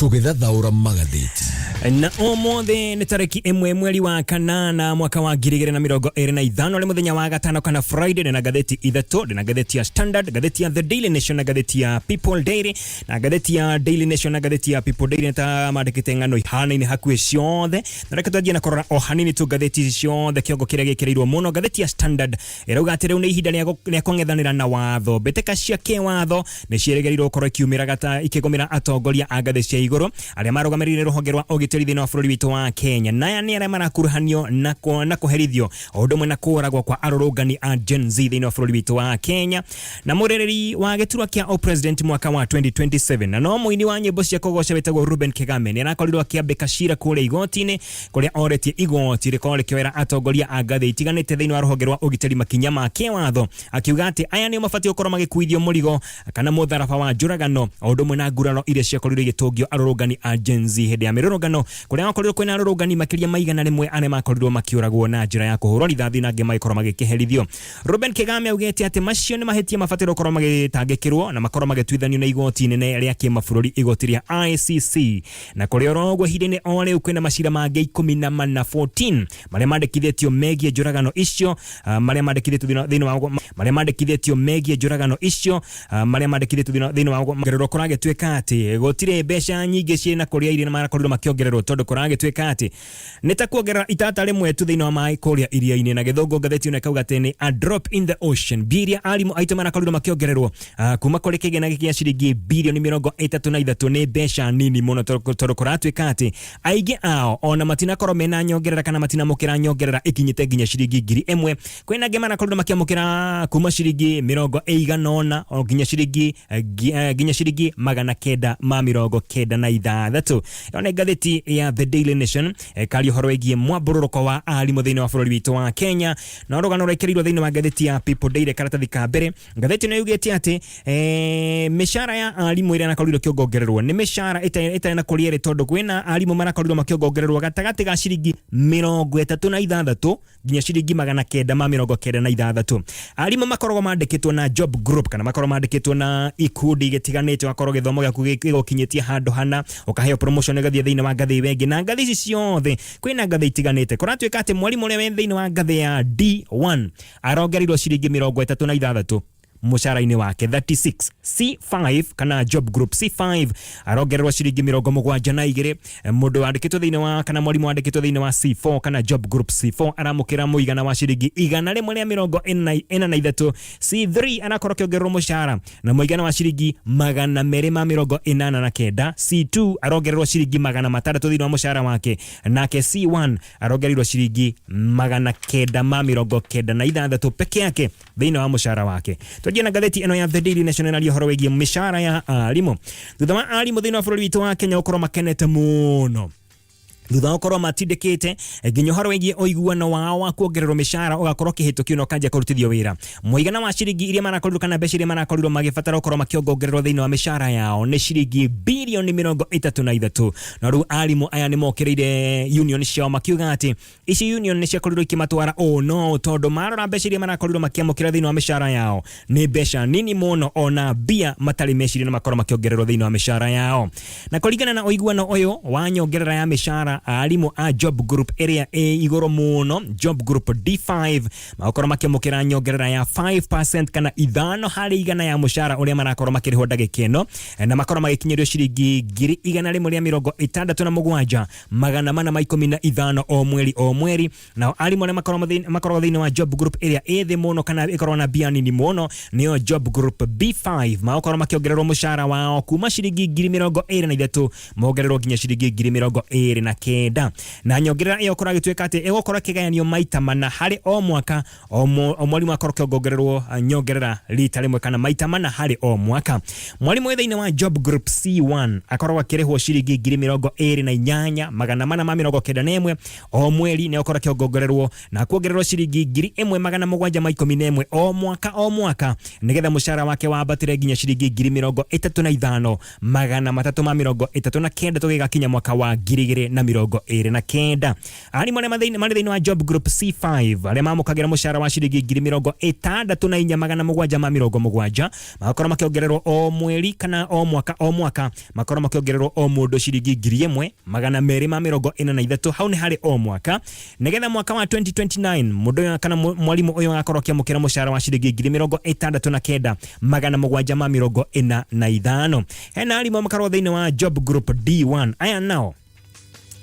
Tũgĩthathaũra magathĩti. Na ũmũthĩ nĩ tarĩki 1 mweri wa 8 mwaka wa 2025, nĩ mũthenya wa gatano kana Friday. Ndĩna ngathĩti ithatũ, ndĩna ngathĩti ya Standard, ngathĩti ya The Daily Nation na ngathĩti ya People Daily. Na ngathĩti ya Daily Nation na ngathĩti ya People Daily ta mandĩkĩte ng'ano ihanaine hakuhĩ ciothe, na reke twanjie na kũrora o hanini tu ngathĩti ici ciothe kĩongo kĩrĩa gĩkĩrĩirwo mũno. Ngathĩti ya Standard ĩrauga atĩ rĩu nĩ ihinda rĩa kũng'ethanĩra na watho. Mbĩtĩka cia kĩwatho nĩ ciĩrĩgĩrĩirwo gũkorwo ikiumĩra gata ikĩgũmĩra atongoria a ngathĩ cia igũrũ arĩa marũgamĩrĩire rũhonge rwa ũgitĩri thĩinĩ wa bũrũri witũ wa Kenya, na aya nĩ arĩa marakuruhanio na kũherithio o ũndũ ũmwe na kũũragwo kwa arũrũngani a Gen Z thĩinĩ wa bũrũri witũ wa Kenya. Na mũrĩrĩri wa gĩturwa kĩa ũpresident mwaka wa 2027 na no mũini wa nyĩmbo cia kũgoca wĩtagwo Ruben Kigame nĩ arakorirwo akĩambĩka cira kũrĩa igoti-inĩ, kũrĩa oretie igoti rĩkorwo rĩkĩoera atongoria a ngathĩ itiganĩte thĩinĩ wa rũhonge rwa ũgitĩri makinya ma kĩwatho, akiuga atĩ aya nĩo mabatiĩ gũkorwo magĩkuithio mũrigo kana mũtharaba wa njũragano o ũndũ ũmwe na nguraro iria ciakorirwo igĩtũngio arũrũngani a Gen Z hĩndĩ ya mĩrũrũngano, kũrĩa gwakorirwo kwĩna arũrũngani makĩria ma 100 arĩa makorirwo makĩũragwo na njĩra ya kũhũrwo rithathi na angĩ magĩkorwo magĩkĩherithio. Ruben Kigame augĩte atĩ macio nĩ mahĩtia mabataire gũkorwo magĩtangĩkĩrwo na makorwo magĩtuithanio na igoti inene rĩa kĩmabũrũri, igoti rĩa ICC. Na kũrĩ oro ũguo, ihinda-inĩ o rĩu kwĩna macira mangĩ 14, 14, marĩa mandĩkithĩtio megiĩ njũragano icio, marĩa mandĩkithĩtio thĩinĩ wa marĩa mandĩkithĩtio megiĩ njũragano icio, marĩa mandĩkithĩtio thĩinĩ wa ongererwo. Kũragĩtuĩka atĩ gũtirĩ mbeca nyingĩ ciĩ na kũrĩa iria marakorirwo makĩongererwo, tondũ kũragĩtuĩka atĩ nĩ ta kuongerera itata rĩmwe tu thĩinĩ wa maĩ kũrĩa iria-inĩ. Na gĩthũngũ ngathĩti ĩno ĩkauga atĩ nĩ a drop in the ocean, mbia iria arimũ aitũ marakorirwo makĩongererwo kuma kũrĩ kĩgĩna gĩkĩ gĩa ciringi birioni 33 nĩ mbeca nini mũno, tondũ kũratuĩka atĩ aingĩ ao ona matinakorwo mena nyongerera kana matinamũkĩra nyongerera ĩkinyĩte nginya ciringi 1000. Kwĩna angĩ marakorirwo makĩamũkĩra kuma ciringi 80 o nginya ciringi 996. Ĩyo nĩ ngathĩti ya The Daily Nation ĩkaria ũhoro wĩgiĩ mwambũrũrũko wa arimũ thĩinĩ wa bũrũri witũ wa Kenya. No rũgano rwĩkĩrĩirwo thĩinĩ wa ngathĩti ya People Daily karatathi ka mbere. Ngathĩti ĩno yugĩte atĩ mĩcara ya arimũ ĩrĩa ĩrakorirwo ĩkĩongongererwo nĩ mĩcara ĩtarĩ na kũrĩa ĩrĩ, tondũ kwĩna arimũ marakorirwo makĩongongererwo gatagatĩ ga ciringi 36 nginya ciringi 996. Arimũ makoragwo mandĩkĩtwo na job group kana makoragwo mandĩkĩtwo na ikundi gĩtiganĩte, ũgakorwo gĩthomo gĩaku gĩgũkinyĩtie handũ hana, ũkaheo promotion ũgathiĩ thĩinĩ wa ngathĩ ĩyo ĩngĩ. Na ngathĩ ici ciothe kwĩna ngathĩ itiganĩte. Kũratuĩka atĩ mwarimũ ũrĩa wĩ thĩinĩ wa ngathĩ ya D1 arongereirwo ciringi 36 mũcara-inĩ wake, 36. C5 kana job group C5 arongererwo ciringi 72. Mũndũ wandĩkĩtwo thĩinĩ wa kana mwarimũ wandĩkĩtwo thĩinĩ wa C4 kana job group C4 aramũkĩra mũigana wa ciringi 143. C3 arakorwo akĩongererwo mũcara na mũigana wa ciringi 289. C2 arongererwo ciringi 600 thĩinĩ wa mũcara wake, nake C1 arongereirwo ciringi 996 peke yake thĩinĩ wa mũcara wake. Twanjie na ngathĩti ĩno ya The Daily Nation ĩraria ũhoro wĩgiĩ mĩcara ya arimũ thutha wa arimũ thĩinĩ wa bũrũri witũ wa Kenya gũkorwo makenete mũno thutha wa gũkorwo matindĩkĩte nginya ũhoro wĩgiĩ ũiguano wao wa kuongererwo mĩcara ũgakorwo ũkĩhĩtũkio na ũkanjia kũrutithio wĩra. Mũigana wa ciringi iria marakorirwo kana mbeca iria marakorirwo magĩbatara gũkorwo makĩongongererwo thĩinĩ wa mĩcara yao nĩ ciringi birioni 33. No rĩu arimũ aya nĩ mokĩrĩire union ciao makiuga atĩ ici union nĩ ciakorirwo ikĩmatwara ũũ no tondũ marora mbeca iria marakorirwo makĩamũkĩra thĩinĩ wa mĩcara yao nĩ mbeca nini mũno, ona mbia matarĩ meciria na makorwo makĩongererwo thĩinĩ wa mĩcara yao. Na kũringana na ũiguano ũyũ wa nyongerera ya mĩcara, arimũ a job group ĩrĩa ĩ igũrũ mũno, job group D5, magakorwo makĩamũkĩra nyongerera ya 5% kana 5% ya mũcara ũrĩa marakorwo makĩrĩhwo ndagĩka ĩno, na makorwo magĩkinyĩrio ciringi 167,415 o mweri o mweri. Nao arimũ arĩa makoragwo thĩinĩ wa job group ĩrĩa ĩ thĩ mũno kana ĩkoragwo na mbia nini mũno, nĩyo job group B5, magakorwo makĩongererwo mũcara wao kuma ciringi 23,000 mongererwo nginya ciringi 29,000. Na nyongerera ĩyo kũragĩtuĩka atĩ ĩgũkorwo ĩkĩgayanio maita mana harĩ o mwaka, o mwarimũ akorwo akĩongererwo nyongerera rita rĩmwe kana maita mana harĩ o mwaka. Mwarimũ wĩ thĩinĩ wa job group C1 akoragwo akĩrĩhwo ciringi 28,491 o mweri, nĩ akorwo akĩongererwo na kuongererwo ciringi 1,711 o mwaka o mwaka, nĩgetha mũcara wake wambatĩre nginya ciringi 35,339 tũgĩgakinya mwaka wa 2020. mĩrongo ĩrĩ na kenda. Arimũ arĩa marĩ thĩinĩ wa job group C5, arĩa mamũkagĩra mũcara wa ciringi 64,770, magakorwo makĩongererwo o mweri kana o mwaka, o mwaka makorwo makĩongererwo o mũndũ ciringi 1,243. Hau nĩ harĩ o mwaka, nĩgetha mwaka wa 2029 mũndũ ũyũ kana mwarimũ ũyũ agakorwo akĩamũkĩra mũcara wa ciringi 69,745. Hena arimũ makorwo thĩinĩ wa job group D1. Aya nao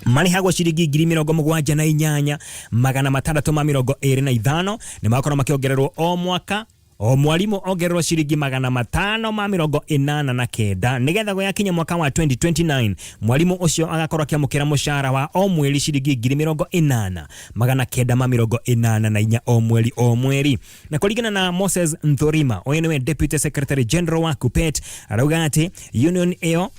marĩhagwo ciringi 78,625. Nĩ makorwo makĩongererwo o mwaka, o mwarimũ ongererwo ciringi 589, nĩgetha gũgakinya mwaka wa 2029 mwarimũ ũcio agakorwo akĩamũkĩra mũcara wa o mweri ciringi 80,984 o mweri o mweri. Na kũringana na Moses Nthurima, ũyũ nĩwe Deputy Secretary General wa KUPPET, arauga atĩ union ĩyo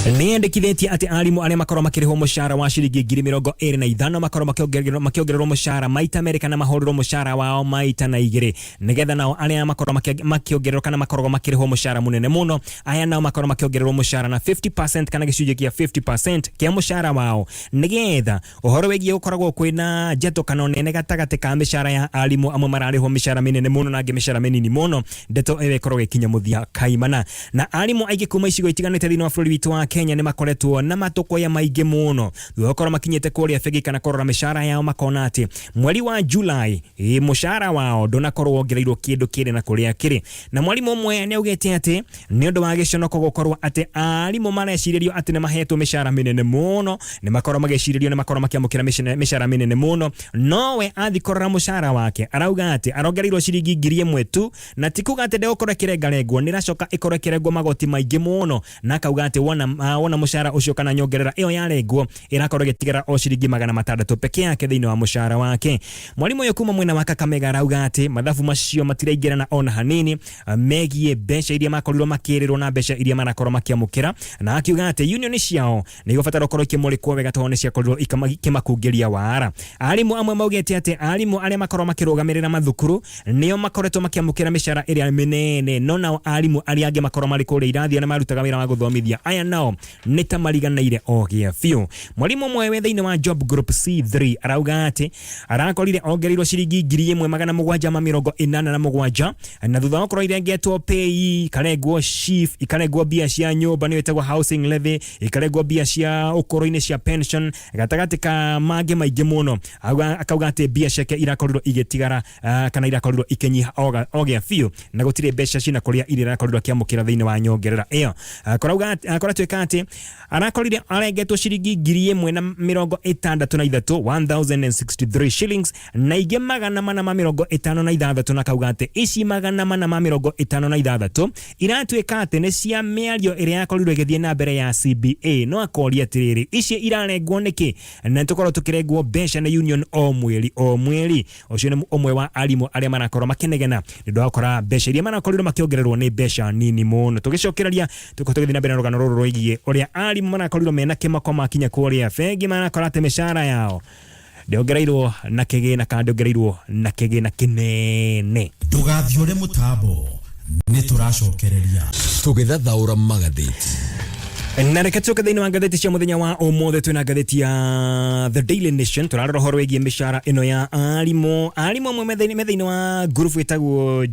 nĩyendekithĩtie atĩ arimũ arĩa makorwo makĩrĩhwo mũcara wa ciringi 25,000 makorwo makĩongererwo mũcara maita merĩ kana mahũrĩrwo mũcara wao maita na igĩrĩ, nĩgetha nao arĩa makorwo makĩongererwo kana makoragwo makĩrĩhwo mũcara mũnene mũno, aya nao makorwo makĩongererwo mũcara na 50% kana gĩcunjĩ kĩa 50% kĩa mũcara wao, nĩgetha ũhoro wĩgiĩ gũkoragwo kwĩna njatũkano nene gatagatĩ ka mĩcara ya arimũ, amwe mararĩhwo mĩcara mĩnene mũno na angĩ mĩcara mĩnini mũno, ndeto ĩyo ĩkorwo ĩgĩkinya mũthia kaimana. Na arimũ aingĩ kuma icigo itiganĩte thĩinĩ wa bũrũri witũ wa Kenya nĩ makoretwo na matũkũya maingĩ mũno thutha wa gũkorwo makinyĩte kũrĩa bengi kana kũrora mĩcara yao, makona atĩ mweri wa July mũcara wao ndũnakorwo wongereirwo kĩndũ kĩrĩ na kũrĩa kĩrĩ. Na mwarimũ ũmwe nĩ augĩte atĩ nĩ ũndũ wa gĩconoko gũkorwo atĩ arimũ marecirĩrio atĩ nĩ mahetwo mĩcara mĩnene mũno, nĩ makorwo magĩcirĩrio nĩ makorwo makĩamũkĩra mĩcara mĩnene mũno, nowe athi kũrora mũcara wake arauga atĩ arongereirwo ciringi 1,000 tu, na ti kuga atĩ ndegũkorwo ĩkĩrengarengwo, nĩ ĩracoka ĩkorwo ĩkĩrengwo magoti maingĩ mũno. Na akauga atĩ wona mũcara ũcio kana nyongerera ĩyo yarengwo, ĩrakorwo ĩgĩtigara o ciringi 600 peke yake thĩinĩ wa mũcara wake. Mwarimũ ũyũ kuma mwena wa Kakamega arauga atĩ mathabu macio matiraingĩrana ona hanini, megiĩ mbeca iria makorirwo makĩrĩrwo na mbeca iria marakorwo makĩamũkĩra, na akiuga atĩ union ciao nĩ igũbatara gũkorwo ikĩmũrĩkwo wega tondũ nĩ ciakorirwo ikĩmakungĩria wara. Arimũ amwe maugĩte atĩ arimũ arĩa makorwo makĩrũgamĩrĩra mathukuru nĩo makoretwo makĩamũkĩra mĩcara ĩrĩa mĩnene, no nao arimũ arĩa angĩ makorwo marĩ kũrĩa irathi, arĩa marutaga wĩra wa gũthomithia, aya nao nĩ ta mariganĩire o gĩa biũ. Mwarimũ ũmwe wĩ thĩinĩ wa job group C3 arauga atĩ arakorire ongereirwo ciringi 1,787, na thutha wa gũkorwo irengetwo pay, ikarengwo SHIF, ikarengwo mbia cia nyũmba nĩyo ĩtagwo housing levy, ikarengwo mbia cia ũkũrũ-inĩ cia pension, gatagatĩ ka mangĩ maingĩ mũno, akauga atĩ mbia ciake irakorirwo igĩtigara kana irakorirwo ikĩnyiha o gĩa biũ, na gũtirĩ mbeca cina kũrĩa iria irakorirwo akĩamũkĩra thĩinĩ wa nyongerera ĩyo. Kũratuĩka atĩ arakorire arengetwo ciringi 1,063, 1063 shillings, na ingĩ 456, na kauga atĩ ici 456 iratuĩka atĩ nĩ cia mĩario ĩrĩa yakorirwo ĩgĩthiĩ na mbere ya CBA. No akoria atĩrĩrĩ, ici irarengwo nĩkĩ na tũkorwo tũkĩrengwo mbeca nĩ union o mweri o mweri? Ũcio nĩ ũmwe wa arimũ arĩa marakorwo makĩnegena nĩ ũndũ wa gũkora mbeca iria marakorirwo makĩongererwo nĩ mbeca nini mũno. Tũgĩcokereria, tũkorwo tũgĩthiĩ na mbere na rũgano rũrũ rwĩgiĩ ũrĩa arimũ marakorirwo mena kĩmako makinya kũrĩa bengi, marakora atĩ mĩcara yao ndĩongereirwo na kĩgĩna kana ndĩongereirwo na kĩgĩna kĩnene. Ndũgathiũre mũtambo, nĩ tũracokereria. Tũgĩthathaũra magathĩti. Na reke tuoke thĩinĩ wa ngathĩti cia mũthenya wa ũmũthĩ. Twĩna ngathĩti ya The Daily Nation. Tũrarora ũhoro wĩgiĩ mĩcara ĩno ya arimũ. Arimũ amwe me thĩinĩ wa group ĩtagwo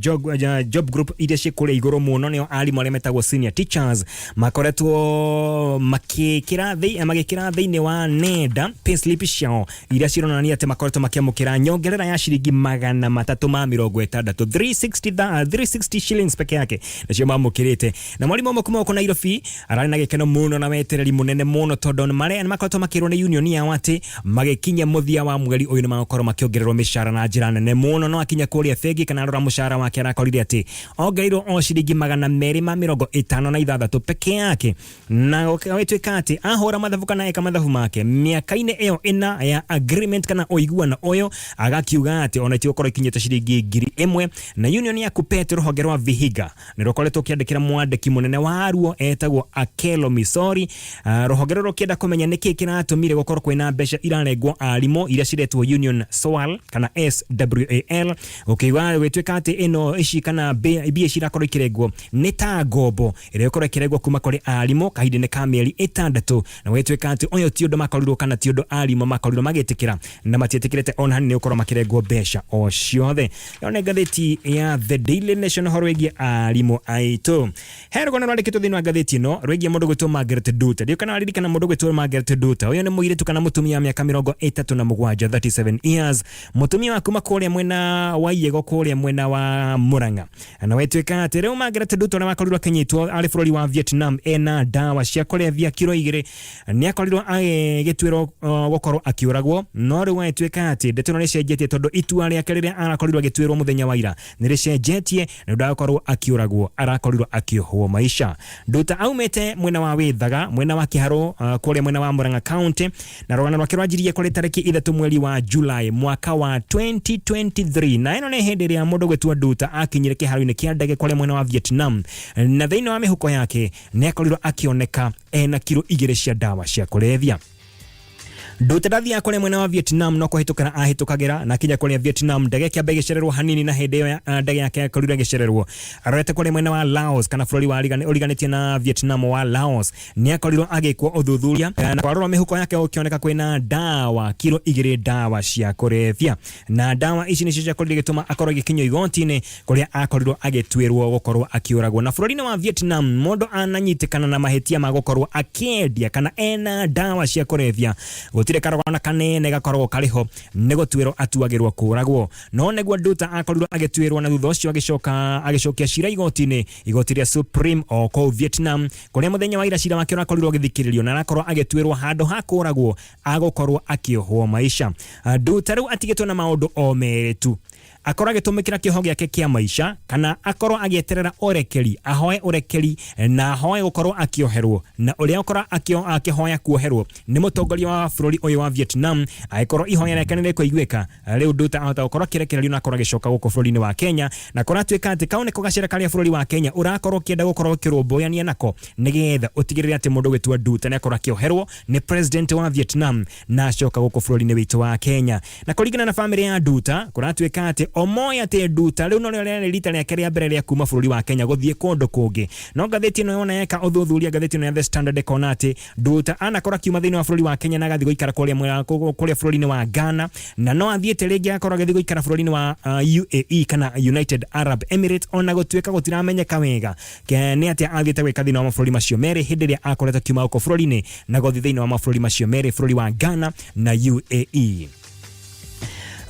job group iria ciĩ kũrĩa igũrũ mũno, nĩo arimũ arĩa metagwo senior teachers, makoretwo magĩkĩra thĩinĩ wa nenda payslip ciao iria cironania atĩ makoretwo makĩamũkĩra nyongerera ya ciringi 360, 360 shillings peke yake nacio mamũkĩrĩte. Na mwarimũ ũmwe kuma gũkũ Nairobi ararĩ na gĩkeno mũno na wetereri mũnene mũno, tondũ nĩ makoretwo makĩrwo nĩ union yao atĩ magĩkinya mũthia wa mweri ũyũ nĩ magũkorwo makĩongererwo mĩcara na njĩra nene mũno. No akinya kũrĩa bengi kana arora mũcara wake, arakorire atĩ ongereirwo o ciringi 256 peke yake, na gũgĩtuĩka atĩ ahũra mathabu kana eka mathabu make mĩaka-inĩ ĩyo 4 ya agreement kana ũiguano ũyũ, agakiuga atĩ ona itigũkorwo ikinyĩte ciringi 1,000. Na union ya KUPPET rũhonge rwa Vihiga nĩ rũkoretwo ũkĩandĩkĩra mwandĩki mũnene waruo etagwo Akelo. Misori. Rũhonge rũrũ rũkĩenda kũmenya nĩkĩ kĩratũmire gũkorwo kwĩna mbeca irarengwo arimũ iria ciretwo Union SWAL kana SWAL, gũkiuga gwĩtuĩka atĩ ĩno ici kana mbia cirakorwo ikĩrengwo nĩ ta ngombo ĩrĩa ĩkorwo ĩkĩrengwo kuma kũrĩ arimũ kahinda-inĩ ka mĩeri 6, na gwĩtuĩka atĩ ũyũ ti ũndũ makorirwo kana ti ũndũ arimũ makorirwo magĩtĩkĩra, na matiĩtĩkĩrĩte ona hanini gũkorwo makĩrengwo mbeca o ciothe. Ĩyo nĩ ngathĩti ya The Daily Nation ũhoro wĩgiĩ arimũ aitũ. He rũgano rwandĩkĩtwo thĩinĩ wa ngathĩti ĩno rwĩgiĩ mũndũ gwĩtwo Margaret Duta. Ndiũĩ kana waririkana mũndũ gwĩtwo Margaret Duta. Ũyũ nĩ mũirĩtu kana mũtumia wa mĩaka 37, 37 years, mũtumia wa kuma kũrĩa mwena wa Iyego kũrĩa mwena wa Murang'a. Na wetwĩka atĩ rĩu Margaret Duta ũrĩa wakorirwo akĩnyitwo arĩ bũrũri wa Vietnam ena ndawa cia kũrebia kiro 2, nĩ akorirwo agĩtuĩrwo gũkorwo akĩũragwo, no rĩu agĩtuĩka atĩ ndeto ĩno nĩcenjetie tondũ itua rĩake rĩrĩa arakorirwo agĩtuĩrwo mũthenya wa ira nĩ rĩcenjetie nĩ ũndũ wa gũkorwo akĩũragwo, arakorirwo akĩohwo maica. Nduta aumĩte mwena wa Wĩthaga, mwena wa Kĩharũ, kũrĩa mwena wa Murang'a County, na rũgano rwake rwanjirie kũrĩ tarĩki 3 mweri wa July mwaka wa 2023, na ĩno nĩ hĩndĩ ĩrĩa mũndũ gwĩtwo Nduta akinyire kĩharo-inĩ kĩa ndege kũrĩa mwena wa Vietnam, na thĩinĩ wa mĩhuko yake nĩ akorirwo akĩoneka ena kiro 2 cia ndawa cia kũrebia. Nduta ndathiaga kũrĩa mwena wa Vietnam no kũhĩtũkĩra ahĩtũkagĩra, na akinya kũrĩa Vietnam ndege ĩkĩamba ĩgĩcererwo hanini, na hĩndĩ ĩyo ndege yake yakorirwo ĩgĩcererwo arorete kũrĩa mwena wa Laos kana bũrũri wa ũriganĩtie na Vietnam wa Laos. Nĩ akorirwo agĩkwo ũthuthuria na kwarorwo mĩhuko yake gũkĩoneka kwĩna ndawa kiro 2 ndawa cia kũrebia, na ndawa ici nĩcio ciakorirwo igĩtũma akorwo agĩkinyio igoti-inĩ kũrĩa akorirwo agĩtuĩrwo gũkorwo akĩũragwo. Na bũrũri-inĩ wa Vietnam mũndũ ananyitĩkana na mahĩtia ma gũkorwo akĩendia kana ena ndawa cia kũrebia, gũtirĩ karũgano kanene gakoragwo karĩ ho, nĩ gũtuĩrwo atuagĩrwo kũragwo. No nĩguo Nduta akorirwo agĩtuĩrwo, na thutha ũcio agĩcoka agĩcokia cira igoti-inĩ, igoti rĩa Supreme o kũu Vietnam, kũrĩa mũthenya wa ira cira wake ũrakorirwo ũgĩthikĩrĩrio na arakorwo agĩtuĩrwo handũ ha kũragwo agũkorwo akĩohwo maica. Nduta rĩu atigĩtwo na maũndũ o merĩ tu, akorwo agĩtũmĩkĩra kĩoho gĩake kĩa maica kana akorwo agĩeterera ũrekeri, ahoe ũrekeri na ahoe gũkorwo akĩoherwo. Na ũrĩa ũkorwo akĩhoya kuoherwo nĩ mũtongoria wa bũrũri ũyũ wa Vietnam, agĩkorwo ihoya rĩake nĩ rĩkũiguĩka, rĩu Nduta ahota gũkorwo akĩrekererio na akorwo agĩcoka gũkũ bũrũri-inĩ wa Kenya. Na kũratuĩka atĩ kau nĩko gacĩra karĩa bũrũri wa Kenya ũrakorwo ũkĩenda gũkorwo ũkĩrũmbũyania nako, nĩgetha ũtigĩrĩre atĩ mũndũ ũgĩtua Nduta nĩ akorwo akĩoherwo nĩ president wa Vietnam na acoka gũkũ bũrũri-inĩ witũ wa Kenya. Na kũringana na famĩlĩ ya Nduta, kũratuĩka atĩ o moĩ atĩ Nduta rĩu norĩo rĩarĩ rita rĩake rĩa mbere rĩa kuma bũrũri wa Kenya gũthiĩ kũndũ kũngĩ. No ngathĩti ĩno yona yeka ũthuthuria, ngathĩti ĩno ya The Standard ĩkona atĩ Nduta anakorwo akiuma thĩinĩ wa bũrũri wa Kenya na agathiĩ gũikara kũrĩa bũrũri-inĩ wa Ghana, na no athiĩte rĩngĩ agakorwo agĩthiĩ gũikara bũrũri-inĩ wa UAE kana United Arab Emirates, ona gũtuĩka gũtiramenyeka wega nĩ atĩa athiĩte gwĩka thĩinĩ wa mabũrũri macio merĩ hĩndĩ ĩrĩa akoretwo akiuma gũkũ bũrũri-inĩ na gũthiĩ thĩinĩ wa mabũrũri macio merĩ, bũrũri wa Ghana na UAE.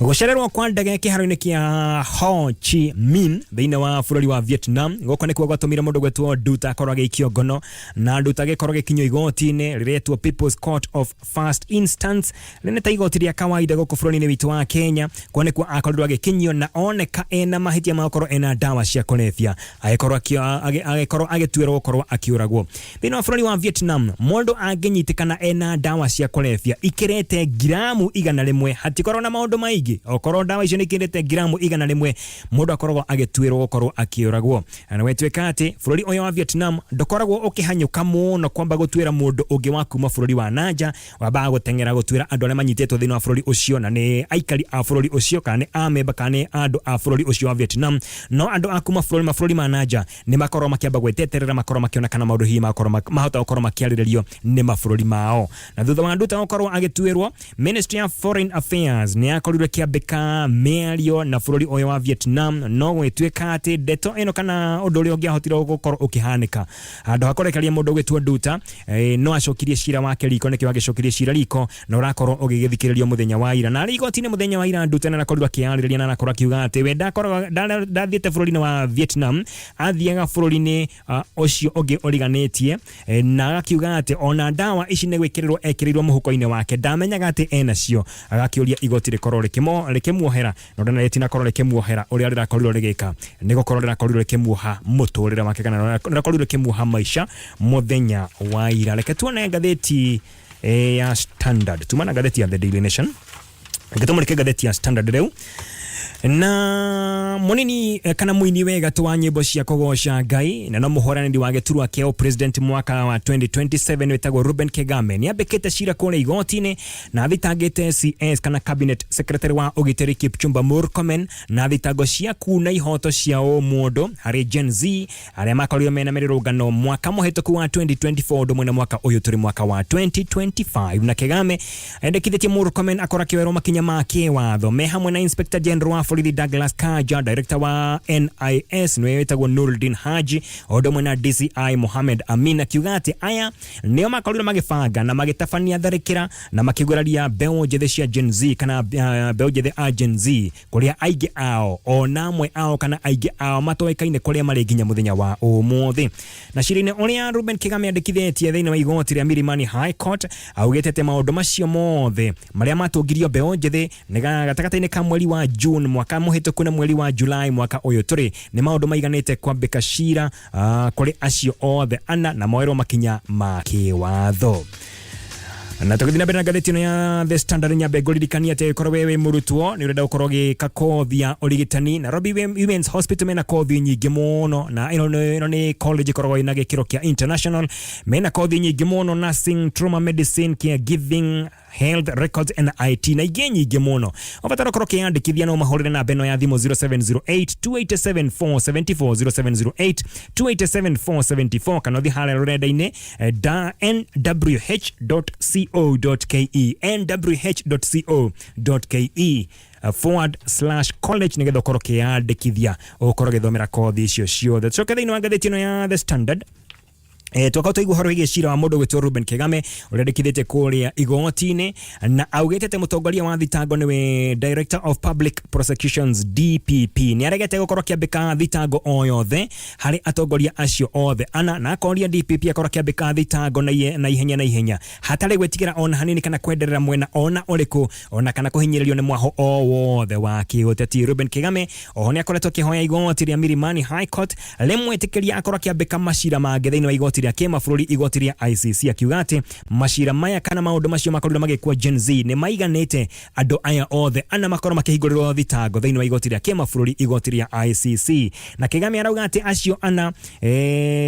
Gũcererwo kwa ndege kĩharo-inĩ kĩa Ho Chi Minh thĩinĩ wa bũrũri wa Vietnam gũkũ nĩkuo gwatũmire mũndũ gwĩtwo Nduta akorwo agĩikio ngono, na Nduta agĩkorwo agĩkinyio igoti-inĩ rĩretwo People's Court of First Instance, rĩrĩ nĩ ta igoti rĩa kawaida gũkũ bũrũri-inĩ witũ wa Kenya. Kwa nĩkuo akorirwo agĩkinyio na oneka ena mahĩtia ma gũkorwo ena ndawa cia kũrebia, agĩkorwo agĩtuĩrwo gũkorwo akĩũragwo. Thĩinĩ wa bũrũri wa Vietnam mũndũ angĩnyitĩkana ena ndawa cia kũrebia ikĩrĩte ngiramu 100, hatikorwo na maũndũ maingĩ, okorwo ndawa icio nĩ ikĩrĩte ngiramu 100, mũndũ akoragwo agĩtuĩrwo gũkorwo akĩũragwo. Na gwĩtuĩka atĩ bũrũri ũyũ wa Vietnam ndũkoragwo ũkĩhanyũka mũno kwamba gũtuĩra mũndũ ũngĩ wa kuma bũrũri wa nanja, wambaga gũteng'era gũtuĩra andũ arĩa manyitĩtwo thĩinĩ wa bũrũri ũcio, na nĩ aikari a bũrũri ũcio kana nĩ amemba kana nĩ andũ a bũrũri ũcio wa Vietnam. No andũ a kuma bũrũri mabũrũri ma nanja nĩ makoragwo makĩamba gwĩteterera, makorwo makĩona kana maũndũ hihi makorwo mahota gũkorwo makĩarĩrĩrio nĩ mabũrũri mao. Na thutha wa Nduta gũkorwo agĩtuĩrwo, Ministry of Foreign Affairs nĩ yakorirwo ĩkĩambĩka mĩario na bũrũri ũyũ wa Vietnam, no gwĩtuĩka atĩ ndeto ĩno kana ũndũ ũrĩa ũngĩahotire gũkorwo ũkĩhanĩka handũ ha kũrekereria mũndũ ũgĩtua Nduta, no acokirie cira wake riko, nĩkĩo agĩcokirie cira riko na ũrakorwo ũgĩgĩthikĩrĩrio mũthenya wa ira. Na arĩ igoti-inĩ mũthenya wa ira, Nduta nĩ arakorirwo akĩyarĩrĩria na arakorwo akiuga atĩ we ndathiĩte bũrũri-inĩ wa Vietnam, athiaga bũrũri-inĩ ũcio ũngĩ ũriganĩtie, na agakiuga atĩ ona ndawa ici nĩ gwĩkĩrĩrwo ekĩrĩirwo mũhuko-inĩ wake, ndamenyaga atĩ enacio. Agakĩũria igoti rĩkorwo rĩkĩmuohera, no ndana rĩtinakorwo rĩkĩmuohera ũrĩa rĩrakorirwo rĩgĩka, nĩ gũkorwo rĩrakorirwo rĩkĩmuoha mũtũrĩre wake kana rĩrakorirwo rĩkĩmuoha maica mũthenya wa ira. Reke tuone ngathĩti ya Standard, tuma na ngathĩti ya The Daily Nation, reke tũmũrĩke ngathĩti ya Standard rĩu. Na munini kana muini wega tu wa nyimbo cia kugoca Ngai na no muhoraniri wa giturwa kia president mwaka wa 2027 wetagwo Ruben Kigame ni ambikite cira kuria igoti-ini na thitangite CS kana cabinet secretary wa ugitiri Kipchumba Murkomen na thitango cia kuna ihoto cia umundu hari Gen Z aria makorirwo mena mirurungano mwaka muhituku wa 2024 undu mwe na mwaka uyu turi mwaka wa 2025. Na Kigame endekithitie Murkomen akorwo akioerwo makinya ma kiwatho me hamwe na Inspector General wa borithi Douglas Kanja, director wa NIS niwe wetagwo Nuruddin Haji, o ũndũ ũmwe na DCI Mohamed Amin, akiuga atĩ aya nĩo makorirwo magĩbanga na magĩtabania tharĩkĩra na makĩguraria mbeũ njĩthĩ cia Gen Z kana mbeũ njĩthĩ a Gen Z, kũrĩa aingĩ ao ona amwe ao kana aingĩ ao matoĩkaine kũrĩa marĩ nginya mũthenya wa ũmũthĩ. Na cira-inĩ ũrĩa Ruben Kigame andĩkithĩtie thĩinĩ wa igoti rĩa Milimani High Court, augĩte atĩ maũndũ macio mothe marĩa matũngirio mbeũ njĩthĩ nĩ gatagatĩ-inĩ ka mweri wa June mwaka mũhĩtũku na mweri wa July mwaka ũyũ tũrĩ nĩ maũndũ maiganĩte kwambĩka cira kũrĩ acio othe ana na moerwo makinya ma kĩwatho. Na tũgĩthiĩ na mbere na ngathĩti ĩno ya The Standard, nyambe ngũririkanie atĩ korwo we wĩ mũrutwo nĩ ũrenda gũkorwo ũgĩka kothi ya ũrigitani, Nairobi Women's Hospital mena kothi nyingĩ mũno, na ĩno nĩ college ĩkoragwo ĩna gĩkĩro kĩa international. Mena kothi nyingĩ mũno: nursing, trauma medicine, caregiving, health records and IT na ingĩ nyingĩ mũno. Ũbatara ũkorwo ũkĩyandĩkithia no mahũrĩre namba ĩno ya thimũ 0708 287 474, 0708 287 474, kana ũthiĩ harĩa rũrenda-inĩ da nwh.co.ke, nwh.co.ke/college, nĩgetha ũkorwo ũkĩyandĩkithia ũkorwo ũgĩthomera kothi icio ciothe. Tucoke thĩinĩ wa ngathĩti ĩno ya The Standard. Twakorwo twaigua ũhoro wĩgiĩ cira wa mũndũ gwĩtwo Ruben Kigame ũrĩa andĩkithĩtie kũrĩa igoti-inĩ na augĩte atĩ mũtongoria wa thitango nĩwe Director of Public Prosecutions, DPP, nĩ aregete gũkorwo akĩambĩka thitango o yothe harĩ atongoria acio othe ana, na akoria DPP akorwo akĩambĩka thitango na ihenya hatarĩ gwĩtigĩra ona hanini kana kwenderera mwena ona ũrĩkũ ona kana kũhinyĩrĩrio nĩ mwaho o wothe wa kĩũteti. Ruben Kigame oho nĩ akoretwo akĩhoya igoti rĩa Milimani High Court rĩmwĩtĩkĩria akorwo akĩambĩka macira mangĩ thĩinĩ wa igoti rĩa kĩmabũrũri, igoti rĩa ICC, akiuga atĩ macira maya kana maũndũ macio makorirwo magĩkwo Gen Z nĩ maiganĩte andũ aya othe ana makorwo makĩhingũrĩrwo thitango thĩinĩ wa igoti rĩa kĩmabũrũri, igoti rĩa ICC. Na Kigame arauga atĩ acio ana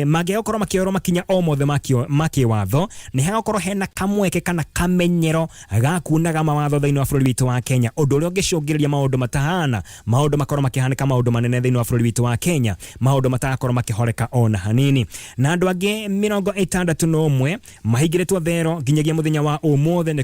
mangĩaga gũkorwo makĩoerwo makinya o mothe ma kĩwatho, nĩ hagũkorwo hena kamweke kana kamenyero ga kunaga mawatho thĩinĩ wa bũrũri witũ wa Kenya, ũndũ ũrĩa ũngĩcũngĩrĩria maũndũ matahana, maũndũ makorwo makĩhanĩka, maũndũ manene thĩinĩ wa bũrũri witũ wa Kenya, maũndũ matagakorwo makĩhoreka ona hanini. Na andũ angĩ 61 mahingĩrĩtwo thero nginyagia mũthenya wa ũmũthĩ nĩ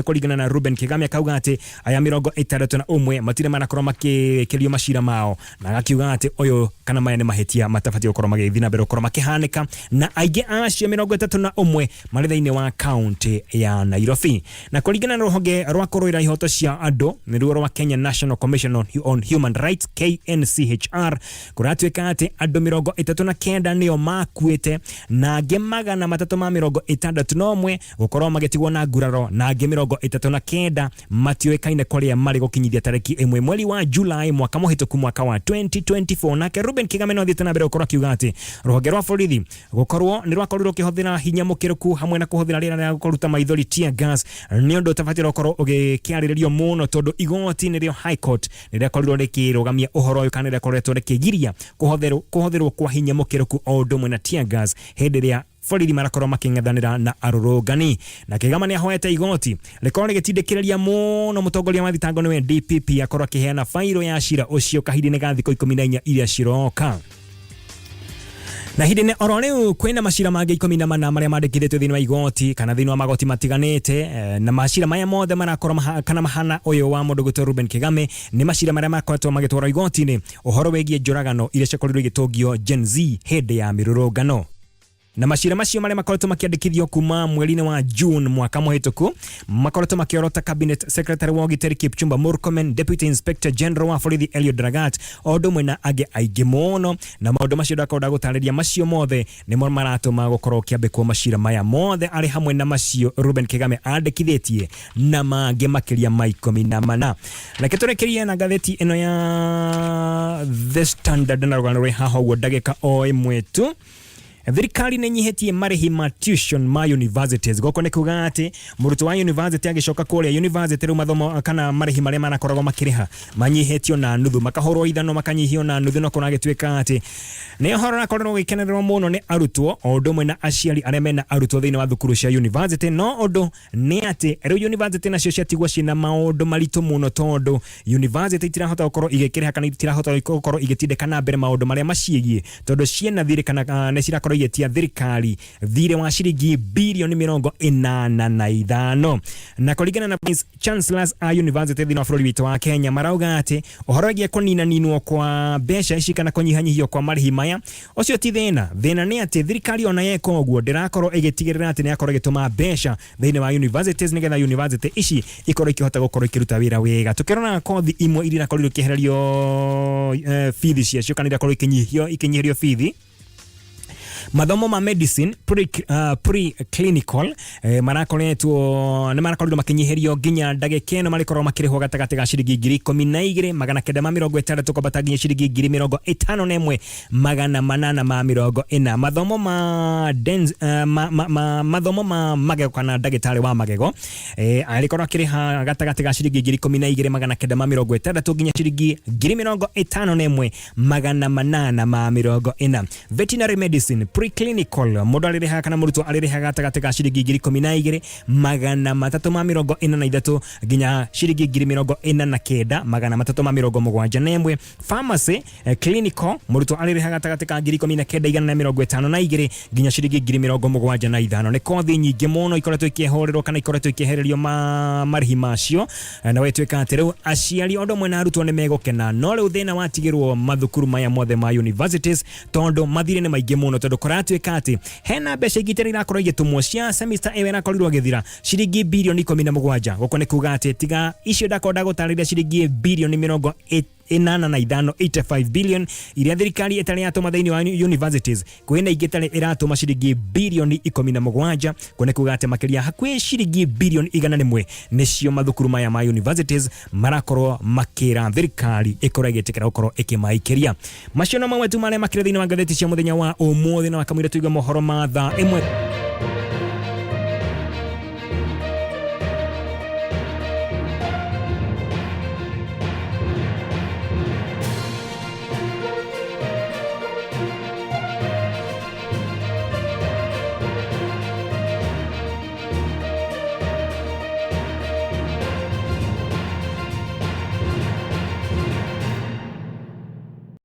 kũringana na Ruben Kigame, akauga atĩ aya 61 matirĩ manakorwo makĩkĩrio macira mao, na agakiuga atĩ ũyũ kana maya nĩ mahĩtia matabatiĩ gũkorwo magĩthiĩ na mbere gũkorwo makĩhanĩka, na aingĩ acio 31 marĩ thĩinĩ wa kaunti ya Nairobi. Na kũringana na rũhonge rwa kũrũĩra ihoto cia andũ, nĩruo rwa Kenya National Commission on Human Rights, KNCHR, kũratuĩka atĩ andũ 39 nĩo makuĩte na angĩ 361 gũkorwo magĩtigwo na nguraro, na angĩ 39 matiũĩkaine kũrĩa marĩ gũkinyithia tarĩki 1 mweri wa July mwaka mũhĩtũku, mwaka wa 2024. Nake Ruben Kigame no athiĩte na mbere gũkorwo akiuga atĩ rũhonge rwa borithi gũkorwo nĩ rwakorirwo rũkĩhũthĩra hinya mũkĩrũku hamwe na kũhũthĩra rĩera rĩa kũruta maithori, tear gas, nĩ ũndũ ũtabatiĩ gũkorwo ũgĩkĩarĩrĩrio mũno, tondũ igoti nĩrĩo High Court nĩ rĩakorirwo rĩkĩrũgamia ũhoro ũyũ kana nĩ rĩakoretwo rĩkĩgiria kũhũthĩrwo kwa hinya mũkĩrũku o ũndũ ũmwe na tear gas hĩndĩ ĩrĩa borithi marakorwo makĩng'ethanĩra na arũrũngani. Na Kigama nĩ ahoete igoti rĩkorwo rĩgĩtindĩkĩrĩria mũno mũtongoria wa thitango nĩwe DPP akorwo akĩheana bairo ya cira ũcio kahinda-inĩ ga thikũ 14 iria ciroka. Na hĩndĩ-inĩ oro rĩu kwĩna macira mangĩ 14 marĩa mandĩkithĩtio thĩinĩ wa igoti kana thĩinĩ wa magoti matiganĩte, na macira maya mothe marakorwo kana mahana ũyũ wa mũndũ gwĩtwo Ruben Kigame, nĩ macira marĩa makoretwo magĩtwarwo igoti-inĩ ũhoro wĩgiĩ njũragano iria ciakorirwo igĩtũngio Gen Z hĩndĩ ya mĩrũrũngano. Na macira macio marĩa makoretwo makĩandĩkithio kuma mweri-inĩ wa June mwaka mũhĩtũku makoretwo makĩorota cabinet secretary wa ũgitĩri Kipchumba Murkomen, deputy inspector general wa borithi Eliud Lagat, o ũndũ ũmwe na angĩ aingĩ mũno. Na maũndũ macio ndakorwo ndagũtarĩria, macio mothe nĩmo maratũma gũkorwo kĩambĩkwo macira maya mothe, arĩ hamwe na macio Ruben Kigame andĩkithĩtie na mangĩ makĩria ma 14. Reke tũrekerie na ngathĩti ĩno ya The Standard na rũgano rwĩ haha ũguo ndagĩka o ĩmwe tu. Thirikari nĩ ĩnyihĩtie marĩhi ma tuition ma universities. Gũkũ nĩ kuga atĩ mũrutwo wa university agĩcoka kũrĩa university rĩu mathomo kana marĩhi marĩa marakoragwo makĩrĩha manyihĩtio na nuthu, makahũrwo ithano makanyihio na nuthu, na kũragĩtuĩka atĩ nĩ ũhoro ũrakorirwo ũgĩkenererwo mũno nĩ arutwo o ũndũ ũmwe na aciari arĩa mena arutwo thĩinĩ wa thukuru cia university. No ũndũ nĩ atĩ rĩu university nacio ciatigwo ciĩna maũndũ maritũ mũno, tondũ university itirahota gũkorwo igĩkĩrĩha kana itirahota gũkorwo igĩtindĩka na mbere maũndũ marĩa maciĩgiĩ, tondũ ciĩna thirĩ kana nĩ cirakorwo igĩtia thirikari thirĩ wa ciringi birioni 85. Na kũringana na Vice Chancellors a university thĩinĩ wa bũrũri witũ wa Kenya, marauga atĩ ũhoro wĩgiĩ kũninaninwo kwa mbeca ici kana kũnyihanyihio kwa marĩhi maya, ũcio ti thĩna. Thĩna nĩ atĩ thirikari ona yeka ũguo ndĩrakorwo ĩgĩtigĩrĩra atĩ nĩ yakorwo ĩgĩtũma mbeca thĩinĩ wa universities, nĩgetha university ici ikorwo ikĩhota gũkorwo ikĩruta wĩra wega. Tũkĩrora kothi imwe iria irakorirwo ikĩehererio bithi ciacio kana irakorwo ikinyihio ikinyihĩrio bithi, mathomo ma medicine pre clinical marakoretwo nĩ marakorirwo makinyihĩrio nginya ndagĩka ĩno marĩkorwo makĩrĩhwo gatagatĩ ga ciringi 12,960 kwambata nginya ciringi 51,840. Mathomo ma, dens, ma, ma, ma, mathomo ma magego kana ndagĩtarĩ wa magego arĩkorwo akĩrĩha gatagatĩ ga ciringi 12,960 nginya ciringi 51,840. Veterinary medicine preclinical, mũndũ arĩrĩhaga kana mũrutwo arĩrĩhaga gatagatĩ ga ciringi 12,343 nginya ciringi 49,371. Pharmacy clinical, mũrutwo arĩrĩhaga gatagatĩ ka 19,152 nginya ciringi 75,000. Nĩ kothi nyingĩ mũno ikoretwo ikĩhũrĩrwo kana ikoretwo ikĩehererio marĩhi macio, na wetwĩka atĩ rĩu aciari o ũndũ ũmwe na arutwo nĩ megũkena. No rĩu thĩna watigĩrwo mathukuru maya mothe ma universities, tondũ mathirĩ nĩ maingĩ mũno, tondũ kũratuĩka atĩ hena mbeca ingĩ itarĩ irakorwo igĩtũmwo cia semester ĩyo ĩrakorirwo ĩgĩthira, ciringi birioni 17. Gũkũ nĩ kuga atĩ tiga icio ndakorwo ndagũtarĩria ciringi birioni 85, 85 billion iria thirikari ĩtarĩ yatũma thĩinĩ wa universities, kwĩna ingĩ ĩtarĩ ĩratũma ciringi birioni 17. Kuo nĩ kuga atĩ makĩria hakuhĩ ciringi birioni 100 nĩcio mathukuru maya ma universities marakorwo makĩra thirikari ĩkorwo ĩgĩtĩkĩra gũkorwo ĩkĩmaikĩria. Macio no mamwe tu marĩa makĩrĩ thĩinĩ wa ngathĩti cia mũthenya wa ũmũthĩ, na wakamwĩra tũigue mohoro ma thaa 1.